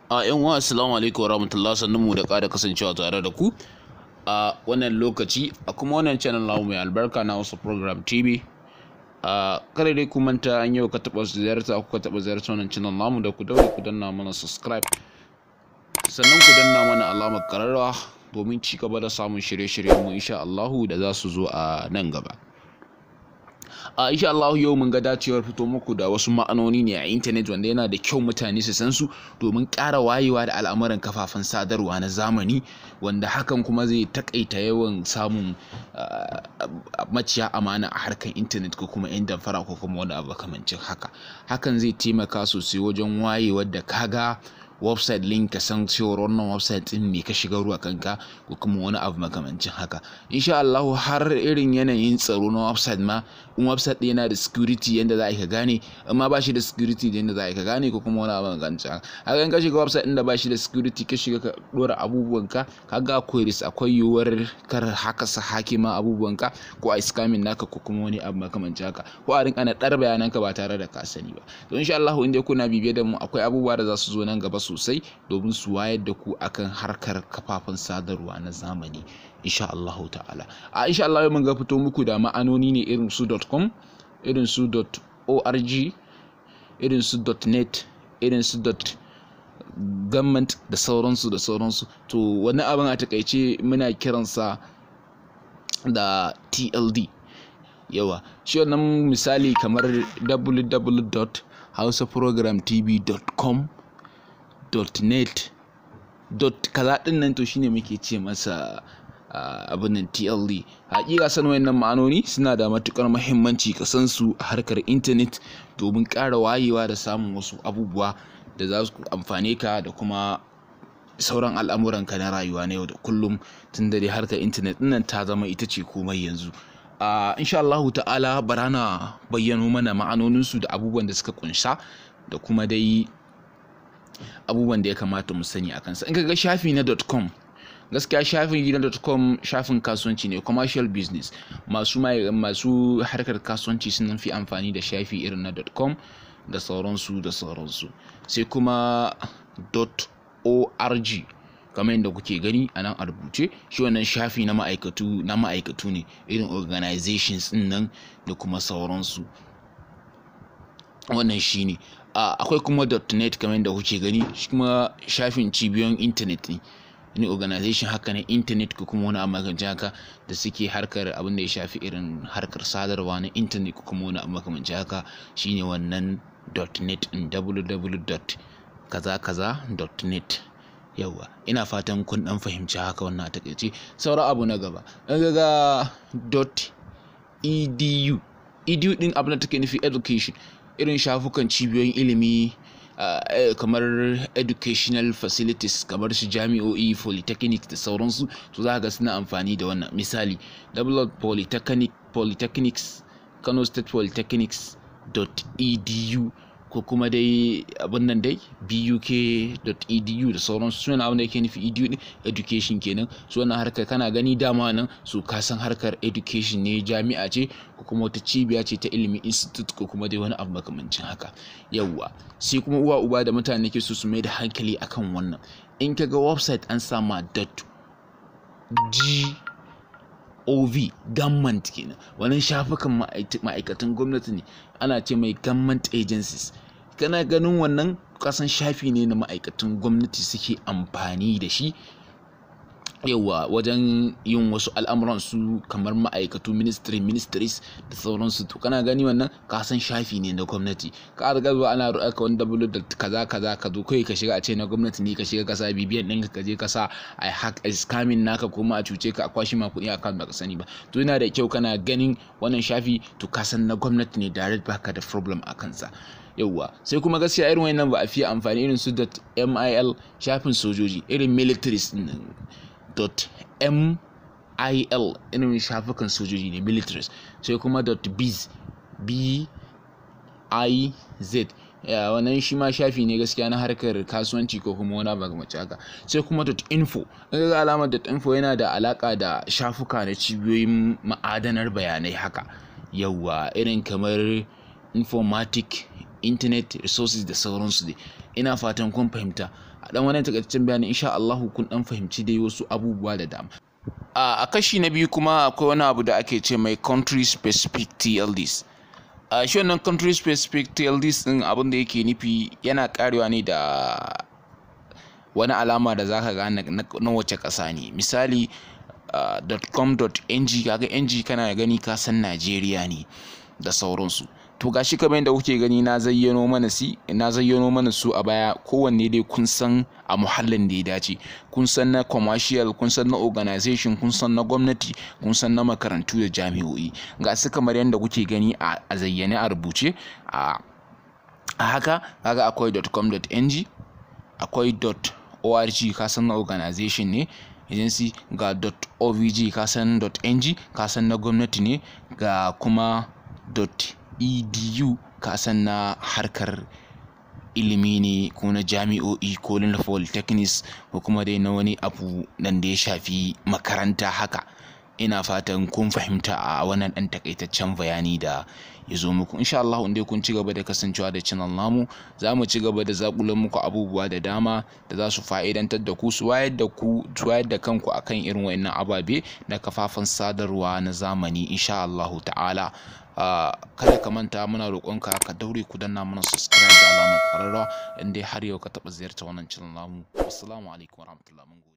A yan uwa, assalamu alaikum warahmatullahi, sannun mu da ƙara kasancewa tare da ku a wannan lokaci a kuma wannan channel namu mai albarka na Hausa Program TV. A kada dai ku manta, an yau ka taɓa ziyarta, kuka taɓa ziyarta wannan channel namu, da ku daure ku danna mana subscribe, sannan ku danna mana alamar ƙararrawa domin ci gaba da samun shirye-shiryen mu, insha Allahu, da za su zo a nan gaba. A insha Allah yau mun ga dacewar fito muku da wasu ma'anoni ne a intanet wanda yana da kyau mutane su san su domin ƙara wayewa da al'amuran kafafen sadarwa na zamani, wanda hakan kuma zai takaita yawan samun maciya amana a harkar intanet ko kuma 'yan damfara ko kuma wani abu makamancin haka. Hakan zai taimaka sosai wajen wayewar da kaga website link, ka san cewar wannan website din me ka shiga ruwa kanka ko kuma wani abu makamancin haka. Insha Allah har irin yanayin tsaro na website ma, in website ɗin yana da security, yanda za a ka gane, in ma ba shi da security, yanda za a ka gane, ko kuma wani abu makamancin haka. Haka in ka shiga website ɗin da ba shi da security, ka shiga ka ɗora abubuwan ka, kaga akwai risk, akwai yiwuwar kar haka su hacking ma abubuwan ka, ko a scamming naka, ko kuma wani abu makamancin haka, ko a rinka naɗar bayanan ka ba tare da ka sani ba. To insha Allah in dai kuna bibiye da mu, akwai abubuwa da za su zo nan gaba sosai domin su wayar da ku akan harkar kafafen sadarwa na zamani, insha Allahu ta'ala. A insha Allah mun ga fito muku da ma'anoni ne irin su .com, irin su .org, irin su .net, irin su .government, da sauransu da sauransu. To wani abin a takaice muna kiransa da TLD. Yawa, shi wannan misali kamar www.hausaprogramtv.com .net dot kaza din nan, to shine muke ce masa abin nan TLD. Hakika san wayannan ma'anoni suna da matukar muhimmanci ka san su a harkar intanet domin ƙara wayewa da samun wasu abubuwa da za su amfane ka da kuma sauran al'amuranka na rayuwa na yau da kullum, tun da dai harkar intanet nan ta zama ita ce komai yanzu. Insha Allah ta'ala bara na bayyano mana ma'anoninsu da abubuwan da suka kunsa da kuma dai abubuwan da ya kamata mu sani a kansa. In ka ga shafi na .com, gaskiya shafin na .com shafin kasuwanci ne, commercial business. Masu harkar kasuwanci sun fi amfani da shafi irin na .com da sauransu da sauransu. Sai kuma .org, kamar yadda kuke gani a nan a rubuce, shi wannan shafi na ma'aikatu ne, irin organizations din nan da kuma sauransu. Wannan shi ne. Akwai kuma .net, kamar yadda kuke gani, shi kuma shafin cibiyoyin intanet ne, wani organization haka na intanet ko kuma wani abu makamancin haka da suke harkar abin da ya shafi irin harkar sadarwa na intanet ko kuma wani abu makamancin haka, shine wannan .net in www kaza kaza .net. Yawa, ina fatan kun dan fahimci haka wannan a takaice. Sauran abu na gaba, in ga .edu, edu din abin da take nufi education, irin shafukan cibiyoyin ilimi kamar educational facilities, kamar su jami'o'i, polytechnic da sauransu. To za ga suna amfani da wannan, misali polytechnic, polytechnics, Kano State Polytechnics .edu, ko kuma dai abin nan dai buk.edu da sauransu. Suna abin da yake nufi edu din education kenan. Su wannan harkar kana gani dama nan su ka san harkar education ne, jami'a ce ko kuma wata cibiya ce ta ilimi, institute, ko kuma dai wani abu makamancin haka. Yawwa, sai kuma uwa uba da mutane ke so su mai da hankali akan wannan, in ka ga website an sama .gov, government kenan. Wannan shafukan ma'aikatan gwamnati ne, ana ce mai government agencies. Kana ganin wannan, kasan shafi ne na ma'aikatan gwamnati suke amfani da shi, yawa, wajen yin wasu al'amuran su kamar ma'aikatu, ministry, ministries da sauransu. To kana gani wannan, ka san shafi ne na gwamnati. Ka riga zuwa ana ruɗa wani w dot kaza kaza, ka zo kai ka shiga, a ce na gwamnati ne, ka shiga ka sa BVN ɗinka, ka je ka sa a hack, a scamming naka, kuma a cuce ka, a kwashi ma kuɗi account baka sani ba. To yana da kyau kana ganin wannan shafi, to ka san na gwamnati ne direct, baka da problem a kansa. Yauwa, sai kuma gaskiya irin wannan ba a fiye amfani, irin su .mil, shafin sojoji, irin militaries din, .mil irin shafukan sojoji ne, militaries. Sai kuma .biz, b i z, wannan shi ma shafi ne gaskiya na harkar kasuwanci ko kuma wani abu mace haka. Sai kuma .info, in ga alamar .info, yana da alaka da shafuka na cibiyoyin ma'adanar bayanai haka. Yauwa, irin kamar informatic internet resources da sauransu dai. Ina fatan kun fahimta a dan wannan takaitaccen bayani. Insha Allah kun dan fahimci dai wasu abubuwa da dama. A kashi na biyu kuma, akwai wani abu da ake ce mai country specific TLDs. A shi wannan country specific TLDs din, abin da yake nufi, yana karewa ne da wani alama da zaka gane na wace ƙasa ne. Misali, .com.ng, kaga ng kana gani ka san Najeriya ne da sauransu. To gashi kamar yadda kuke gani, na zayyano mana su a baya. Kowanne dai kun san a muhallin da ya dace. Kun san na commercial, kun san na organization, kun san na gwamnati, kun san na makarantu da jami'o'i. Ga su kamar yadda kuke gani a zayyane, a rubuce a haka. Kaga akwai .com.ng, akwai .org, ka san na organization ne, agency. Ga .ovg, ka san .ng, ka san na gwamnati ne. Ga kuma .edu, ka san na harkar ilimi ne, ko na jami'o'i, ko na polytechnics, ko kuma dai na wani abu nan da ya shafi makaranta haka. Ina fatan kun fahimta a wannan ɗan takaitaccen bayani da ya zo muku. Insha Allah, in dai kun ci gaba da kasancewa da channel namu, za mu ci gaba da zakulan muku abubuwa da dama da za su fa'idantar da ku, su wayar da ku, su wayar da kanku akan irin wa'annan ababe na kafafen sadarwa na zamani, insha Allah ta'ala. Kada ka manta, muna roƙonka ka daure ku danna mana subscribe da alamar ƙararrawa in dai har yau ka taɓa ziyarta wannan channel namu. Assalamu alaikum warahmatullahi. Mun gode.